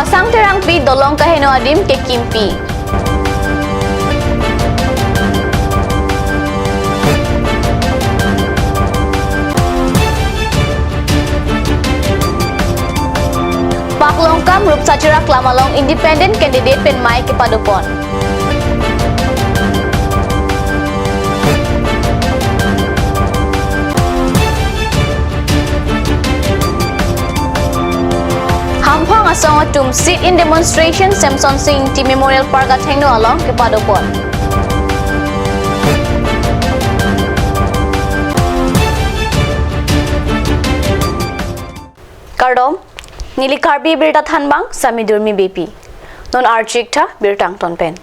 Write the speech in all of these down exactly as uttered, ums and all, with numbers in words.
Kasang Terangpi dolong kaheno adim kekimpi. Paklongkam Rupsajor Aklam along independent candidate pen mei kepadopon. Hamphang asong atum sit-in demonstration Semson Sing Ingti Memorial Park athengno along kepadopon. Kardom, neli Karbi Birta thanbang Sami Durmi Beypi. Non archik tha birta angton pen.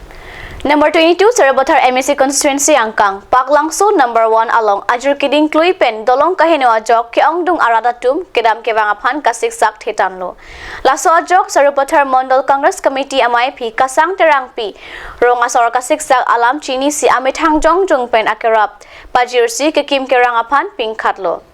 Number twenty-two Sarupathar M A C constituency angkang Paklangso number one along ajur keding klui pen dolong kaheno ajok ke-ongdung arat atum kedam kevang aphan kasiksak thetanlo. Laso ajok Sarupathar Mondol Congress Committee amaiphi Kasang Terangpi rong asor kasiksak alam chinisi amethang jongjong pen akerap pajirsi kekim kerang aphan pingkhatlo.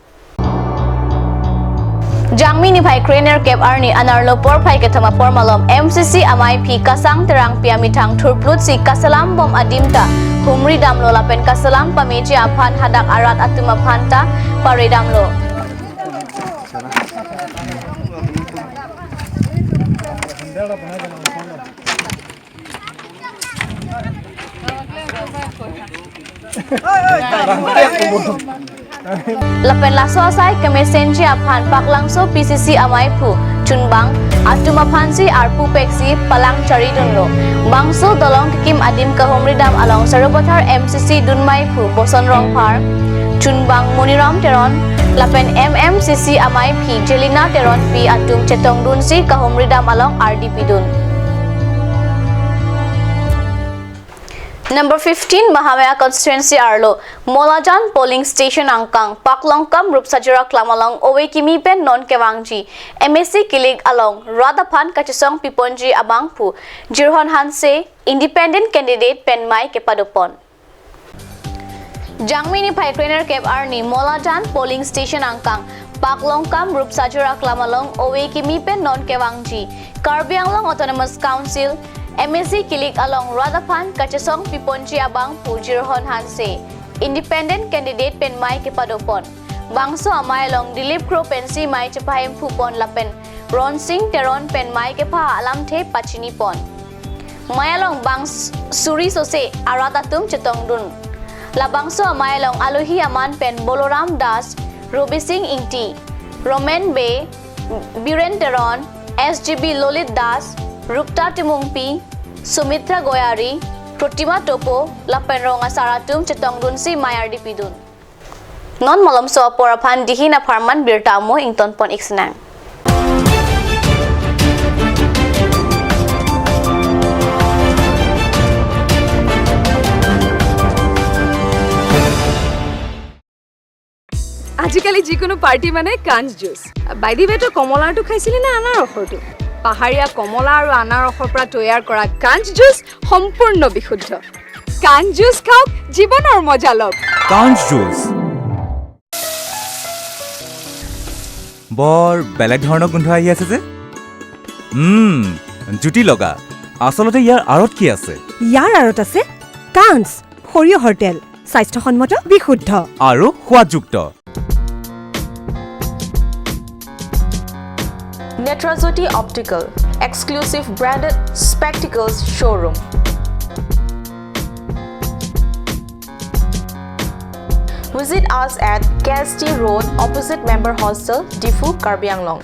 Jangmi niphai krenerkep arni anerlo porphai kethom apor malom M C C amaiphi Kasang Terangpi amethang thurplutsi kaselam bom adim ta humri damlo lapen kaselam pameji aphan hadak arat atum aphan ta pare damlo. Lapen laso asai kemesenji aphan Paklangso P C C amaiphu chunbang atum aphansi arpu peksi palang charidunlo. Bangso dolong kekim adim kahumri dam along Sarupathar M C C dunmaiphu Boson Rongphar, chunbang Moniram Teron, lapen M M C C amaiphi Jelina Teronpi atum chetongdunsi kahumri dam along ardi pidun. Number fifteen Mahamaya constituency arlo Molajan polling station angkang Paklongkam Rupsajor Aklam along ove kimi pen non kevangji M A C kilik along rat aphan kachesong piponji abangphu Jirhon Hanse independent candidate pen mei kepadopon. Jangmi niphai krenerkep arni Molajan polling station angkang Paklongkam Rupsajor Aklam along ove kimi pen non kevangji Karbi Anglong Autonomous Council M A C kilik along rat aphan kachesong piponji abangphu Jirhon Hanse independent candidate pen mei kepadopon. Bangso amei along Dilip Kro pensi mei chepahimphu pon lapen Ronsing Teron pen mei kepha alamthe pachinipon. Mei along bang s-, suri sose arat atum chetongdun. Labangso amei along alohi aman pen Boloram Das, Robi Sing Ingti, Romen Bey, Biren Teron, S G B Lolit Das, Rupta Timungpi, Sumitra Goyari, Protima Topo, lapen rong asar atum chetongdunsi mei ardi pidun. Non malomso apor aphan dihin apharman birta amo ingtonpon iksinang. আজিকালি যিকোনো পাৰ্টি মানে কাঞ্চ juice. By the way, তই কমলাৰটো খাইছিলি নে আনাৰসৰটো? পাহাৰীয়া কমলা আৰু আনাৰসৰ পৰা তৈয়াৰ কৰা কাঞ্চ জুচ সম্পূৰ্ণ বিশুদ্ধ। কাঞ্চ জুচ খাওক, জীৱনৰ মজা লওক। কাঞ্চ জুচ। বৰ বেলেগ ধৰণৰ গোন্ধ আহি আছে যে। উম, জুতি লগা। আচলতে ইয়াৰ আঁৰত কি আছে? ইয়াৰ আঁৰত আছে কাঞ্চ, সৰিয়হৰ তেল, স্বাস্থ্যসন্মত, বিশুদ্ধ। আৰু সোৱাদযুক্ত। Netrajyoti Optical, exclusive branded spectacles showroom. Visit us at K S T Road, opposite Member Hostel, Diphu, Karbi Anglong.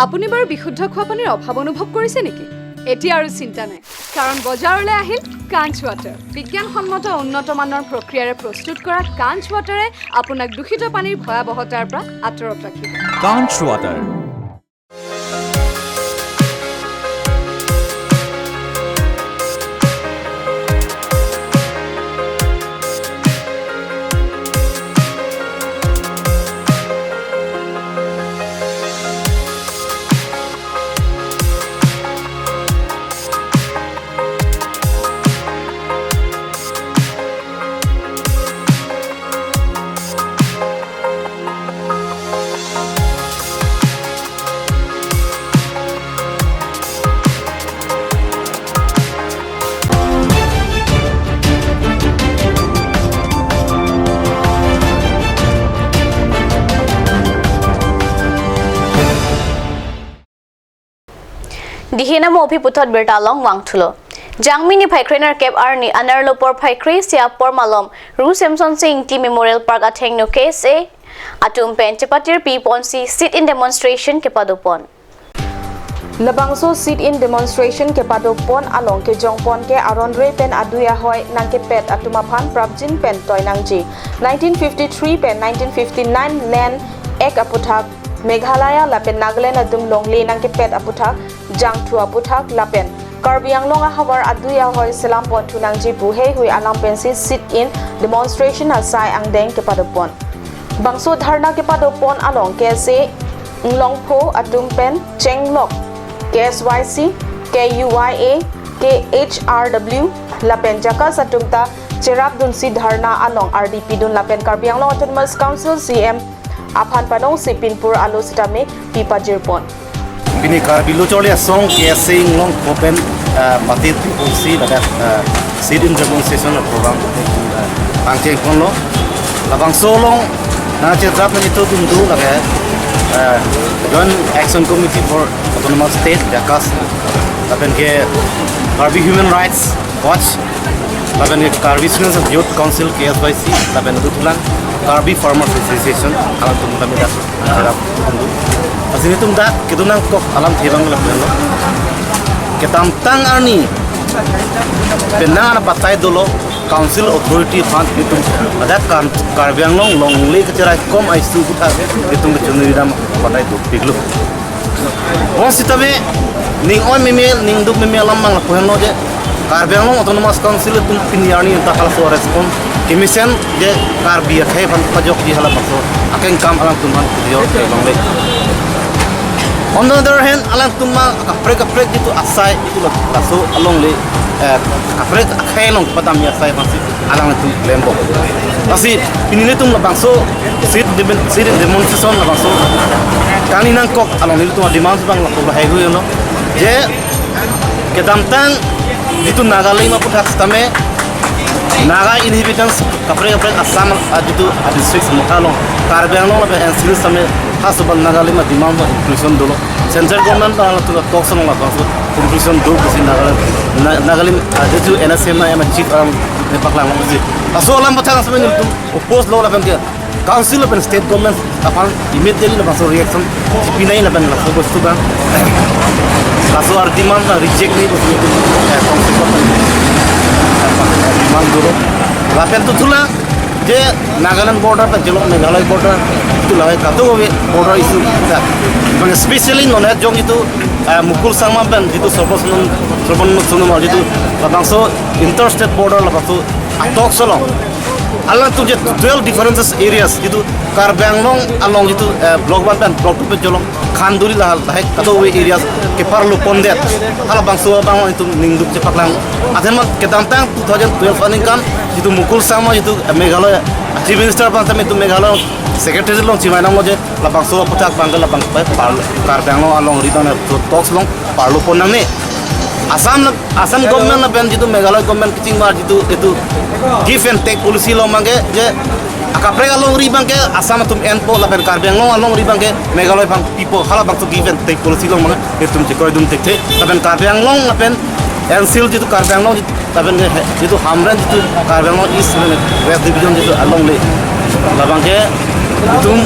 আপুনি বাৰু বিশুদ্ধ খোৱা পানীৰ অভাৱ অনুভৱ কৰিছে নেকি? এতিয়া আৰু চিন্তা নাই, কাৰণ বজাৰলৈ আহিল কাঞ্চ ৱাটাৰ। বিজ্ঞানসন্মত উন্নত মানৰ প্ৰক্ৰিয়াৰে প্ৰস্তুত কৰা কাঞ্চ ৱাটাৰে আপোনাক দূষিত পানীৰ ভয়াৱহতাৰ পৰা আঁতৰত ৰাখিব। কাঞ্চ water. Dihina mo aphi puthot birta along vangthulo. Jangmi niphai krenerkep arni anerlo porphai kre-isi apor malom Ru Semsonsing Ingti Memorial Park athengno K S A atum pen chepatirpi ponsi sit-in demonstration kepadopon. Labangso sit-in demonstration kepadopon along kejongpon ke aron re pen adui ahoi nangkepet atum aphan prapjin pen toi nangji. Nineteen fifty-three pen nineteen fifty-nine Land Act aputhak Meghalaya lapen Nagaland atum longle nangkepet aputhak, jangthu aputhak lapen Karbi Anglong ahavar adui ahoi selam ponthu nangji pu heihui alam pensi sit-in demonstration asai angdeng kepadopon. Bangso dharna kepadopon along K S A Inglongpho atum pen Chenglok, K S Y C, K U Y A, K H R W lapen JACAS atum ta cherapdunsi dharna along ardi pidun lapen Karbi Anglong Autonomous Council C M aphan panongsi pinpur alo sitame pipajirpon. Pini Karbi Lo Charli Asong K S A Inglongpho pen, ah, mati T P C ladak, ah, sit-in demonstration program, ah, pangchengponlo. Labangso along nangcherap nangji atum do lake, ah, Joint Action Committee for Autonomous State, JACAS, lapen ke Karbi Human Rights Watch, lapen ke Karbi Students and Youth Council, K S Y C, lapen dothulang Karbi Farmers Association, alangtum kami dak cherap atum do. Lasi nelitum dak kedun nangkok alamthe abang lapen lo. Kedamtang arni penang ana batai dolo council authority aphan nelitum, ladak kan Karbi Anglong longle kecherai kom ai su kutha nelitum kechunwi dam batai dopiklo. Bonsitame ning oi meme, ning duk meme alam abang lapu henlo je Karbi Anglong Autonomous Council atum pini arni anta halaso respond kemesen je Karbi akhei aphan pajokji halabangso akengkam alangtum aphan pajok ke longle. On the other hand, alangtum ma kaprek kaprek jitu asai jitu la-, laso alongle, eh, kaprek akhei along padamji asai aphansi alangtum klembom. Lasi pini nelitum labangso sit-in demen-, sit-in demonstration labangso kangni nangkok along nelitum a-demand abang lapu lahai hui lo. Je kedamtang jitu Nagalim aputhak sitame Naga inhabitants kaprek kaprek Assam a jitu a-district motha along Karbi Anglong lapen N C Hills sitame ha soban Nagalim a-demand abang inclusion dolo. Central government abang latum talks along labangso inclusion do pusi Nagalim, Na-, Nagalim, ah, jitu N S M na ema chief alam ne paklang pusi. Laso alam aputhak sitame nelitum oppose lo lapen ke council lapen state government aphan immediately labangso reaction chepinai lapen laso bostu abang, laso a-demand abang reject nangji pusi nelitum, eh, council aphan, eh, demand dolo. Lapen dothulang je Nagaland border pen chelong Meghalaya border, jitu lahai kadokave border issue ta. Bang especially non hejong jitu, eh, Mukul Sangma pen jitu Sarba Sonam, Sarba Sonam jitu labangso interstate border labangso a-talks along alangtum je twelve differences areas jitu Karbi Anglong along jitu, eh, block one pen block two pen chelong Khanduri la, lahai kadokave areas keparlo pondet. Halabangso abang itum ning duk chepaklang. Athe ma kedamtang two thousand twelve aningkan jitu Mukul Sangma jitu, eh, Meghalaya Chief Minister abang tame itum Meghalaya Secretary along chimai nanglo je labangso aputhak abang ke labang pai par-, Karbi Anglong alongri abang so talks along parlo pon nangne. Assam la-, Assam government lapen jitu Meghalaya government kechingvar jitu, jitu give and take policy along abang ke je akaprek alongri abang ke Assam atum enpo lapen Karbi Anglong alongri abang ke Meghalaya aphan pipo, halabangso give and take policy along abang itum chekroidun thekthe. Lapen Karbi Anglong lapen N C Hills jitu Karbi Anglong jitu lapen ke he-, jitu Hamren jitu Karbi Anglong East lapen West Division jitu alongle labang ke itum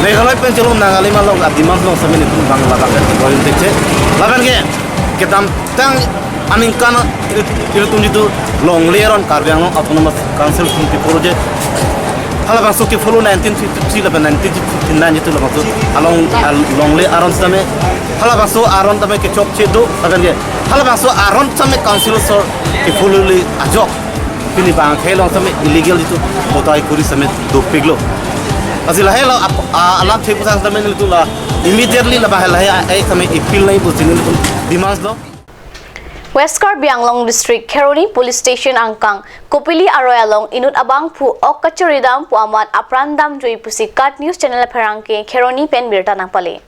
Meghalaya pen chelong Nagaland along a-demand along sitame nelitum bang labang ke boyun tekche. Lapen ke kedamtang aningkan ilitum jitu longle aron Karbi Anglong Autonomous Council sitame ke-follow je. Halabangso ke-follow nineteen fifty-three lapen nineteen fifty-nine jitu labangso along, al-, longle aron sitame. Halabangso aron tame kechokche do lapen ke halabangso aron sitame council asor ke-follow le ajok pini bang khei along sitame illegal jitu potai kuri sitame dopiklo. Lasi lahelo ap-, a-, alam thek pusang sitame nelitum la immediately la bahel hai ai sitame appeal nai pusi nelitum demands lo. West Karbi Anglong District Kheroni Police Station angkang Kopili aroi along inut abangphu ok kachuridam pu amat apran damjui pusi KAT News Channel apherangke Kheroni pen birta nangpale.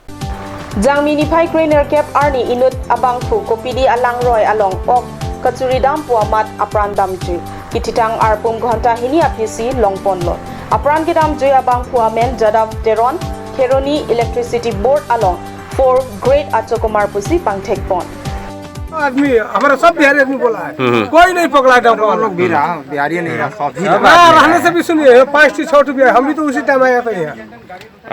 Jangmi niphai krenerkep arni inut abangphu Kopili alangroi along ok kachuridam pu amat apran damjui. Kethitang arpum ghonta hini aphisi longponlo. Apran kedamjui abangphu amen Jadav Teron, Kheroni Electricity Board along four grade achokomar pusi pangthekpon. आदमी, हमारा सब बिहारी आदमी बोला है। हम्म, हम्म। कोई नहीं पकड़ा था हम लोग भी रहा, बिहारी नहीं रहा, सब ही रहा। हाँ, रहने से भी सुनिए, पाँच टी छह टी भी है, हम भी तो उसी टाइम आया था यहाँ।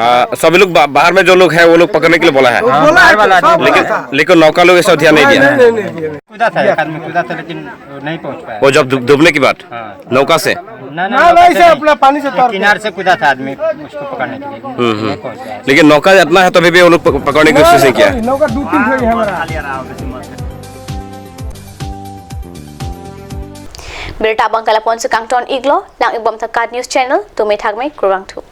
आ, सभी लोग बा-, बाहर में जो लोग हैं, वो लोग पकड़ने के लिए बोला है। वो बोला है, सब बोला लेकिन, था। लेकिन नौका लोग ऐसा ध्यान नहीं नहीं, दिया। नहीं, नहीं, नहीं दिया, नहीं। कूदा था, एक आदमी कूदा था, लेकिन नहीं पहुंच पाया। वो जब डूब-, डूबने के बाद हाँ। नौका से? ना, ना, ना, नौका भाई, से से नहीं। अपना पानी से तार किनारे से कूदा था आदमी, उसको पकड़ने के लिए। हम्म, हम्म। नहीं पहुंच पाया। लेकिन नौका इतना है, तभी भी वो लोग पक-, पकड़ने की कोशिश नहीं किया। नौका दो तीन ठो है हमारा। Birta abang ke lapu-an si kangton iklo, lang-ikbom ta KAT News Channel, tumi thakme, kurvangthu.